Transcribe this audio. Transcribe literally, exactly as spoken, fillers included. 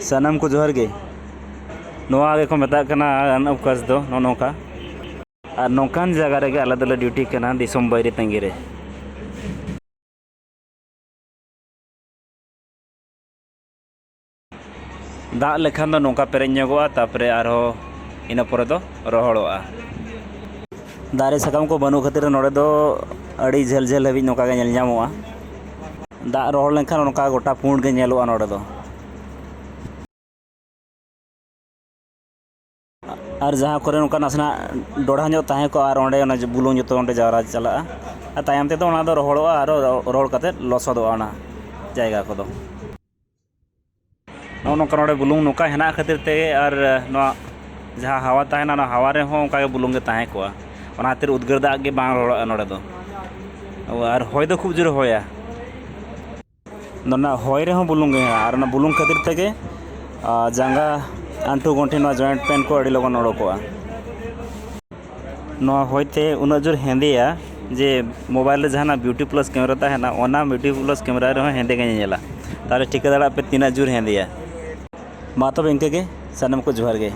ᱥᱟᱱᱟᱢ ᱠᱚ ᱡᱚᱦᱟᱨ ᱜᱮ᱾ ᱱᱚᱣᱟ ᱜᱮᱠᱚ ᱢᱮᱛᱟᱜ ᱠᱟᱱᱟ ᱟᱱᱚᱵᱠᱟᱥ ᱫᱚ, ᱱᱚᱜᱼᱚ ᱱᱚᱝᱠᱟ᱾ ᱟᱨ ᱱᱚᱝᱠᱟᱱ ᱡᱟᱭᱜᱟ ᱨᱮᱜᱮ ᱟᱞᱮ ᱫᱚᱞᱮ ᱰᱤᱭᱩᱴᱤ ᱠᱟᱱᱟ, ᱫᱤᱥᱚᱢ ᱵᱟᱭᱨᱮ ᱛᱟᱺᱜᱤ ᱨᱮ᱾ ᱫᱟᱜ ᱞᱮᱠᱷᱟᱱ ᱫᱚ ᱱᱚᱝᱠᱟ ᱯᱮᱨᱮᱡ ᱧᱚᱜᱚᱜᱼᱟ, ᱛᱟᱨᱯᱚᱨᱮ ᱟᱨᱦᱚᱸ ᱤᱱᱟᱹ ᱯᱚᱨᱮ ᱫᱚ ᱨᱚᱦᱚᱲᱚᱜᱼᱟ᱾ ᱫᱟᱨᱮ ᱥᱟᱠᱟᱢ ᱠᱚ ᱵᱟᱹᱱᱩᱜ ᱠᱷᱟᱹᱛᱤᱨ ᱱᱚᱰᱮ ᱫᱚ ᱟᱹᱰᱤ ᱡᱷᱟᱹᱞ ᱡᱷᱟᱹᱞ ᱦᱟᱹᱵᱤᱡ ᱱᱚᱝᱠᱟ ᱜᱮ ᱧᱮᱞ ᱧᱟᱢᱚᱜᱼᱟ᱾ ᱫᱟᱜ ᱨᱚᱦᱚᱲ ᱞᱮᱱᱠᱷᱟᱱ ᱚᱱᱠᱟ ᱜᱚᱴᱟ ᱯᱩᱸᱰ ᱜᱮ ᱧᱮᱞᱚᱜᱼᱟ ᱱᱚᱰᱮ ᱫᱚ᱾ ᱟᱨ ᱡᱟᱦᱟᱸ ᱠᱚᱨᱮ ᱚᱱᱠᱟ ᱱᱟᱥᱮᱱᱟᱜ ᱰᱚᱲᱦᱟ ᱧᱚᱜ ᱛᱟᱦᱮᱸ ᱠᱚᱜᱼᱟ, ᱟᱨ ᱚᱸᱰᱮ ᱚᱱᱟ ᱵᱩᱞᱩᱝ ᱡᱚᱛᱚ ᱚᱸᱰᱮ ᱡᱟᱣᱨᱟ ᱪᱟᱞᱟᱜᱼᱟ᱾ ᱟᱨ ᱛᱟᱭᱚᱢ ᱛᱮᱫᱚ ᱚᱱᱟ ᱫᱚ ᱨᱚᱦᱚᱲᱚᱜᱼᱟ, ᱟᱨᱚ ᱨᱚᱦᱚᱲ ᱠᱟᱛᱮᱫ ᱞᱚᱥᱚᱫᱚᱜᱼᱟ ᱚᱱᱟ ᱡᱟᱭᱜᱟ ᱠᱚᱫᱚ᱾ ᱱᱚᱜᱼᱚ ᱱᱚᱝᱠᱟ ᱱᱚᱰᱮ ᱵᱩᱞᱩᱝ ᱱᱚᱝᱠᱟ ᱦᱮᱱᱟᱜ ᱠᱷᱟᱹᱛᱤᱨ ᱛᱮᱜᱮ, ᱟᱨ ᱱᱚᱣᱟ ᱡᱟᱦᱟᱸ ᱦᱟᱣᱟ ᱛᱟᱦᱮᱱᱟ, ᱚᱱᱟ ᱦᱟᱣᱟ ᱨᱮᱦᱚᱸ ᱚᱱᱠᱟ ᱜᱮ ᱵᱩᱞᱩᱝ ᱜᱮ ᱛᱟᱦᱮᱸ ᱠᱚᱜᱼᱟ᱾ ᱚᱱᱟ ᱠᱷᱟᱹᱛᱤᱨ ᱩᱫᱽᱜᱟᱹᱨ ᱫᱟᱜ ᱜᱮ ᱵᱟᱝ ᱨᱚᱦᱚᱲᱚᱜᱼᱟ ᱱᱚᱰᱮ ᱫᱚ᱾ ᱟᱨ ᱦᱚᱭ ᱫᱚ ᱠᱷᱩᱵ ᱡᱳᱨᱮ ᱦᱚᱭᱟ᱾ ᱚᱱᱟ ᱦᱚᱭ ᱨᱮᱦᱚᱸ ᱵᱩᱞᱩᱝ ᱜᱮ ᱦᱮᱱᱟᱜᱼᱟ, ᱟᱨ ᱚᱱᱟ ᱵᱩᱞᱩᱝ ᱠᱷᱟᱹᱛᱤᱨ ᱛᱮᱜᱮ, ᱟ, ᱡᱟᱸᱜᱟ, ᱟᱱᱴᱩ ᱜᱚᱱᱴᱷᱤ, ᱱᱚᱣᱟ ᱡᱚᱭᱮᱱᱴ ᱯᱮᱱ ᱠᱚ ᱟᱹᱰᱤ ᱞᱚᱜᱚᱱ ᱚᱰᱚᱠᱚᱜᱼᱟ᱾ ᱱᱚᱣᱟ ᱦᱚᱭᱛᱮ ᱩᱱᱟᱹᱜ ᱡᱳᱨ ᱦᱮᱸᱫᱮᱭᱟ ᱡᱮ ᱢᱳᱵᱟᱭᱤᱞ ᱨᱮ ᱡᱟᱦᱟᱱᱟᱜ ᱵᱤᱭᱩᱴᱤ ᱯᱞᱟᱥ ᱠᱮᱢᱮᱨᱟ ᱛᱟᱦᱮᱱᱟ, ᱚᱱᱟ ᱵᱤᱭᱩᱴᱤ ᱯᱞᱟᱥ ᱠᱮᱢᱮᱨᱟ ᱨᱮᱦᱚᱸ ᱦᱮᱸᱫᱮ ᱜᱮ ᱧᱮᱧᱮᱞᱟ᱾ ᱛᱟᱦᱚᱞᱮ ᱴᱷᱤᱠᱟᱹ ᱫᱟᱲᱮᱭᱟᱜ ᱯᱮ ᱛᱤᱱᱟᱹᱜ ᱡᱳᱨ ᱦᱮᱸᱫᱮᱭᱟ᱾ ᱢᱟ ᱛᱚᱵᱮ ᱤᱱᱠᱟᱹ ᱜᱮ, ᱥᱟᱱᱟᱢ ᱠᱚ ᱡᱚᱦᱟᱨ ᱜᱮ᱾